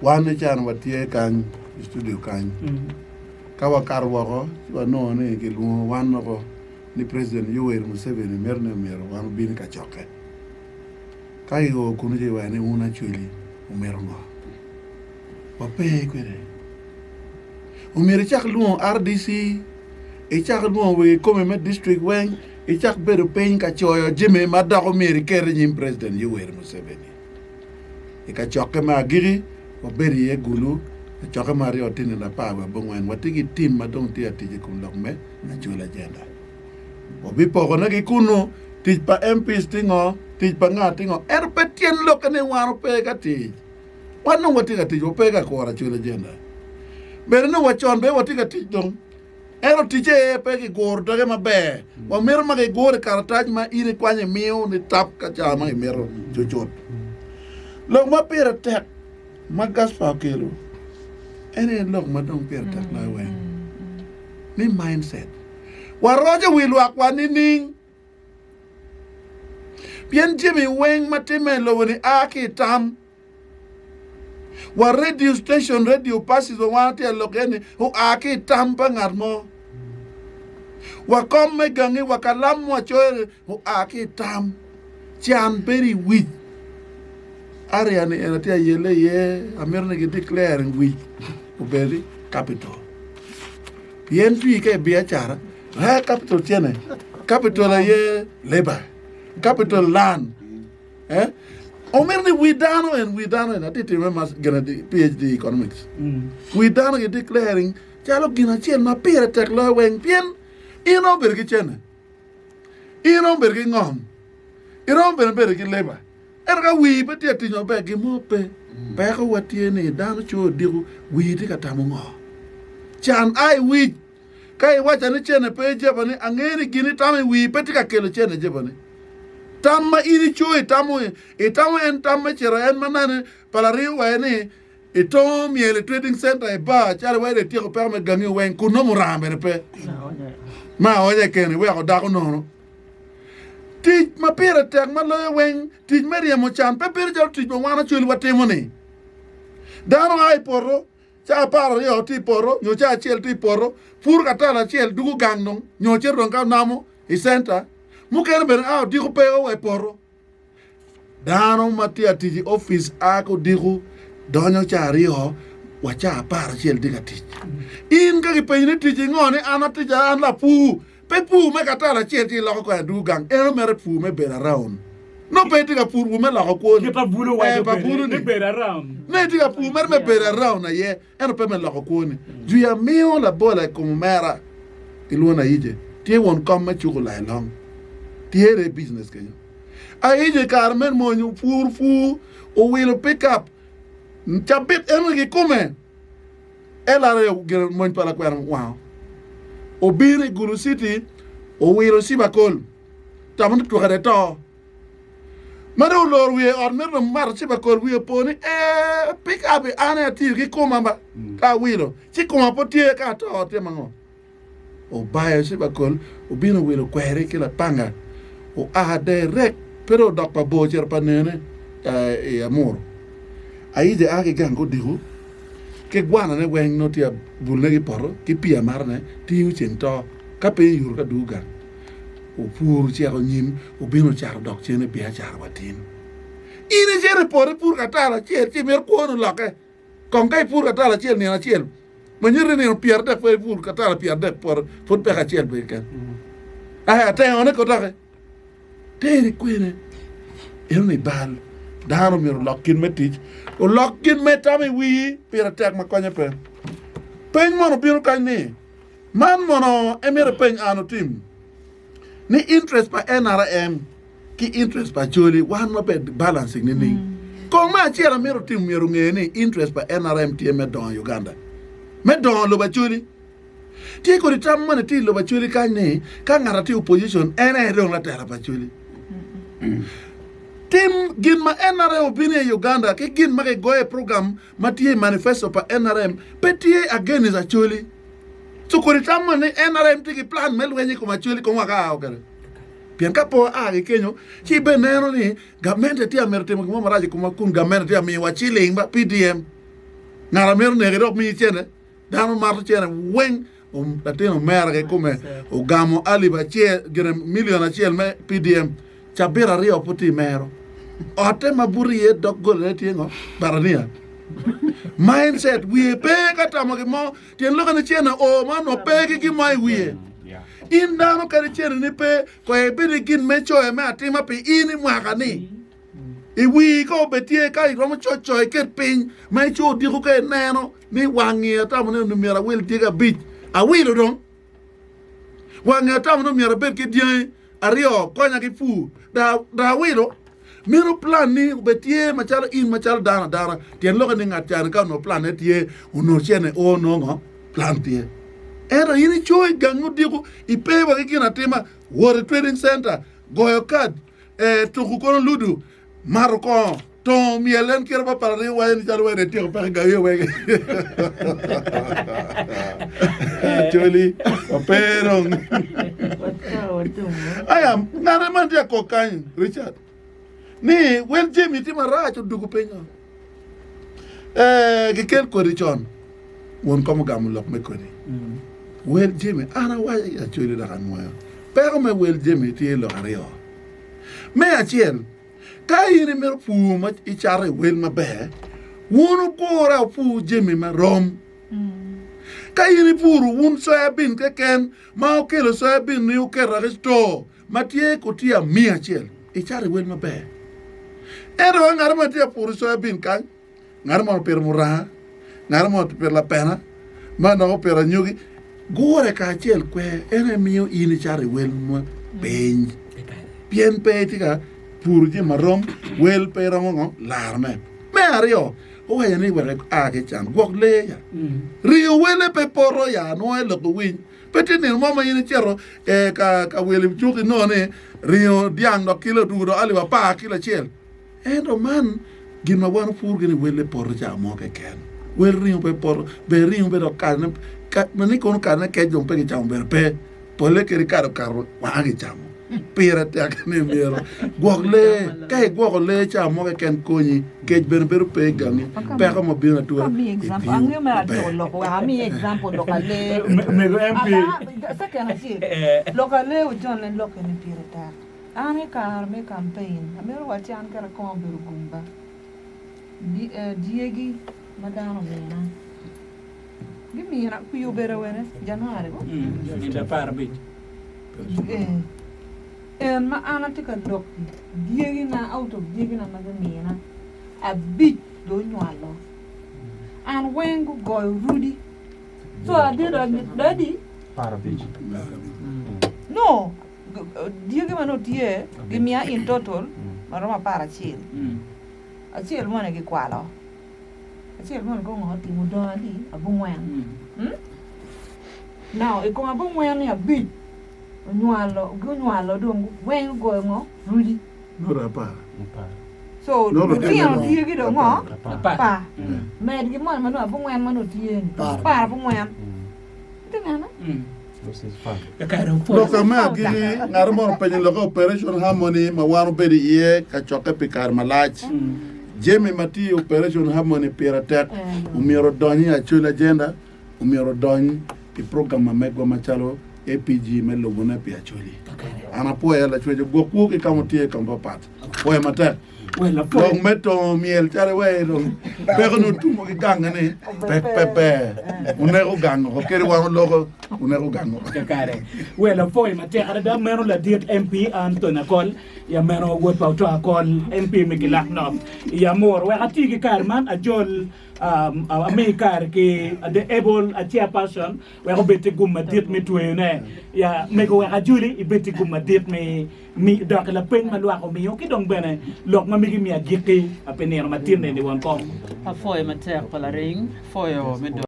Wan nican watye kany i studio kany, ka wakato woko ci wanongo ni kilwongo wan woko ni President Yoweri Museveni mito ni myero wan obin i kacokke. Ka gio kunu ci giwaco ni wun Acholi wumito ngo? Wape kwede. Omyero icak lwongo RDC, icak lwongo wegi kome me district weng, icak bedo piny ka coyo jami ma dok omyero iket i nyim President Yoweri Museveni. I kacokke me agikki, wabedo iye Gulu, kacokke me aryo tye nino 19. Watye ki tim ma dong tye ka tic i kom lok me Acholi Agenda. Wabipokone ki kunnu, tic pa MPs tye ngo, tic pa nga tye ngo, ento pe tyen lokke ni wan ope ka tic. Wan dong watye ka tic, wape ka kuro Acholi Agenda. Bene nongo wacon bene watye ka tic dong. Ento ticce aye pe kiguro doge maber. Wamito ma kiguro i karatac ma in ikwanyo imiyo ni tap ka ca ma imito cucut. Lok ma pire tek ma Gaspar okelo en aye lok ma dong pire tek loyo weng, ni mindset. Waroco wi lwakwa nining? Pien jami weng ma timme i lobo-ni a ki i tam. Wa radio station, radio passes ma wan watye ka lok iye ni oa ki i tam pa ngat mo. Wa kom me gangi, wa kalam ma wacoyo ni oa ki i tam. Can bedo i wic. Area ni en atye ka yelle iye, amito ni gi declare wic obed capital. Pien twi ka i biacara, eh, capital cene, capital aye labor, capital land. Eh? Omito ni wi dano en wi dano en atye time ma gine PhD economics. Wi dano gi declaring calo gin acel ma pire tek loyo weng pien in romo bedo ki cene, in romo bedo ki ngom, iromo bene bedo ki labor. Ento ka wii pe tye ka tic maber gin mo pe. Peko wa tye ni dano coyo odiko wii tye ka tamo ngo. Can a i wic. Ka iwacca ni cene pe i jebani, angeyo ni gin itamo i wii pe tye ka kelo cene i jebani. Tam ma in icoyo itamo, itamo en tam me cito en ma nani palariyo waye ni itongo myel i trading center i bar calo iwaco ni ityeko peko me gangi weng kun nongo muranga bene pe. Me aonya keken iweko dako nono. Tic ma pire tek ma loyo weng, tic me ryemo can pe bedo calo tic ma wan Acholi watimo-ni. Dano a i poto, Caa 12 tye i poto nyo caa acel tye i poto, puro katalo acel dugo gang dong nyo cito dong ka namo i centa. Mukene bene a odiko pe o wa i poto. Dano ma tye ka tic i opic a ki odiko donyo caa aryo wa caa 11 tye ka tic. In ka kipenyi ni tic ingo ni an atic an lapur Pe pur me katalo acel ci iloko kore adugu gang, eno mere pur me bedo around. Nongo pe itye ka pur me loko kwoni. Kit ma bulu Eh, waco pa kwede bulu ni ni. bedo around. Nongo itye ka pur mere me bedo around aye, ento pe me loko kwoni. Jwi amiyo labola i kom omera gilwongo ni Aije, tye won kom me cuko lailong. Tye re business kenyo. Aije i kare me mony opur pur, owilo pick up cabit eno kikome. LRA gire mony pa lakwena wango obino i Gulu City owilo cibakol tamo ni twake de to ma dong oloro wiye i ot mito dong mato cibakol wiye opo ni ee pick up an aye atiyo ki koma ba ka awilo ci koma pud tye ka ato tye mango. Obayo cibakol, obino owilo kweri ki lapanga, oa direct pe dong odok pa bor ocito pa nene i Amuru. Aija a ki gang odiko ki gwanane weng nongo tye bulune ki poto ki pii amatane tingo ceng to ka piny oyuto ka dwogo gang opuro oceko nyim obino ocato dok cen i biacara wa tin. In icito i poto ipuro katalo acel ci imito kwoni olokke. Kong ka ipuro katalo acel nino acel, ma nyuto ni nino pyeradek pe ipuro katalo pyeradek poto pud peko acel pe keken. Aye atengone ko doki. Teri kwene eno ni bal. Dano myero olok kit me tic, olok kit me tam i wii pire tek ma konye pe. Peny mono bino kany ni, man mono emito epeny an otim? Ni interest pa NRM ki interest pa Acholi wan wabed balancing nining? Kong me acel amito timo myero onge ni interest pa NRM tye me dongo Uganda, me dongo lobo Acholi. Tye kodi tam moni tye i lobo Acholi kany ni ka ngat atye opposition en aye dong latela pa Acholi. Tim gin ma NRM obino iye i Uganda ki gin ma kigoyo i program ma tye i manifesto pa NRM pe tye against Acholi. Co kodi tam mo ni NRM tye ki plan me lweny i kom Acholi kong waka ao kede. Pien ka pe oa ki kenyo, ci ibe neno ni gamente tye amito timo gin mo marac i komwa kun gamente tye amiyowa ciling ba PDM. Ngat a mito neki dok miyi cente. Dano mato cente weng. Latin omera kikome ogamo alip acel gine million acel me PDM. Cabit aryo pud tye i mero. Otte ma buto iye doggolane tye ngo? Barania. Mindset wiye pe ka tamo gin mo. Tyen lokke ni cene oo ma onongo pe ki gin mo i wiye. In dano kadi cene ni pe, kono ibed ki gin me coyo me atima pi in i mwaka ni. I wii ka obed tye ka iromo coc coyo iket piny ma ico odiko ka ineno ni wangi atamo ni myero awil dyegi abic, awilo dong. Wangi atamo ni myero abed ki dyangi aryo konya ki pur dong awilo. Meno plan ni obed tye macalo in macalo dano adana tyen lokke ni ngat cani ka onongo plan ne tye onongo cene o nongo plan tye. Ento in ico i gangi odiko ipe wa ki gin atima wot i trading center goyo kad ee tuku kono ludo mato kongo tongo myel en kite pa parariyo waco ni calo wene etyeko peko i gangi weng Acholi wape dong aya ngate man tye akok kany Richard ni wel jami tye marac odugu pinyo ee gikel kodi con won kom ogamo lok me kodi wel jami an awaco Acholi dok anwoyo peko me wel jami tye lok aryo me acel Ka in imito pur ma icato i wel maber, wun wugure wupur jami ma rom. Ka in ipuro wun soya bin keken ma wukelo soya bin-ni wuketo i ctor ma tye kutiya miya acel, icato i wel maber. Ento ka ngat mo tye ka puro soya bin kany, Ngat mo opito muranga, ngat mo opito lapena, man dok opito anyogi. Gure kacel kwer en aye miyo in icato i wel ma piny pien pe itye ka puro jami marom, wel pe iromo ngo larone. Me aryo, owaco ni wek ia ki i can, gwok lee ya. Ringo wele pe poto ya, nwoyo lok iwiny. Pe tye nino mo ma in icito ka wilo i cuk inongo ni ringo dyang dok kilo odwogo dok alip apar kilo acel. Ento man gin ma wan opuro gini welle poto ca mo keken. Wel ringo pe poto, ber ringo be dok kalone, ma ni kono kalone kec dong pe gicamo bene pe. Polle kadi kado okato wanga gicamo. Pire tek ni myero gwok lee. Ka igwoko lee ca mo keken konyi, kec bene bedo pe i gangi, peko ma bino atura itiyo maber. Mego MP. An i kare me kampein, amito wacci an kara kong abedo gumba. Dyegi ma dano omina, gimina kwir obedo awene? January ko? Nino 15. Ee, en ma an atye ka lok-ki, dyegina, out of dyegina ma gimina, abic dong onywalo. An weng gugoyo rudi. So adit, adi? No. Dyegi ma nongo tye gimiya in total ma romo aparacel, acel moni gikwalo, acel moni kono ngo otimo odong adi abongwen now i kom abongwen ni abic onywalo gunywalo dong weng ogoyo ngo rudi so lutino dyegi dong ngo apar med ki moni ma nongo abongwen ma nongo tye ni apar abongwen itye neno. Loka me agikki, ngat mo openyo lok i Operation Harmony ma wan obedo iye ka cokke pi kare malac. Jami ma tye i Operation Harmony pire tek omyero odony i Acholi Agenda, omyero odony i program ma megwa macalo APG me lubone pi Acholi. An apwoya Lacwec ogwokwu ki ka wutye ka mapapat. Apwoya matek. Lok me tongo myel calo iwei dong peko ni otumo ki gange ni pek pe ber oneko gang oko kadi wan oloko oneko gang oko. Kakare. Wel apwoyo matek adada meno ladit MP Anthony Akol ya meno wod pa Otto Akol MP me Kilak North ya Amuru. Wek ati ki kare man ajol um, ami kare ki the able chairperson wek obed ki gum madit me tweyone ya mego wek ajoli ibed ki gum madit me Mi dok i lapeny ma lwak omiyo ki dong bene lok ma megi mi agikki pi nino matin eni won kom. Apwoyo matek pa laring pwoyo me dok.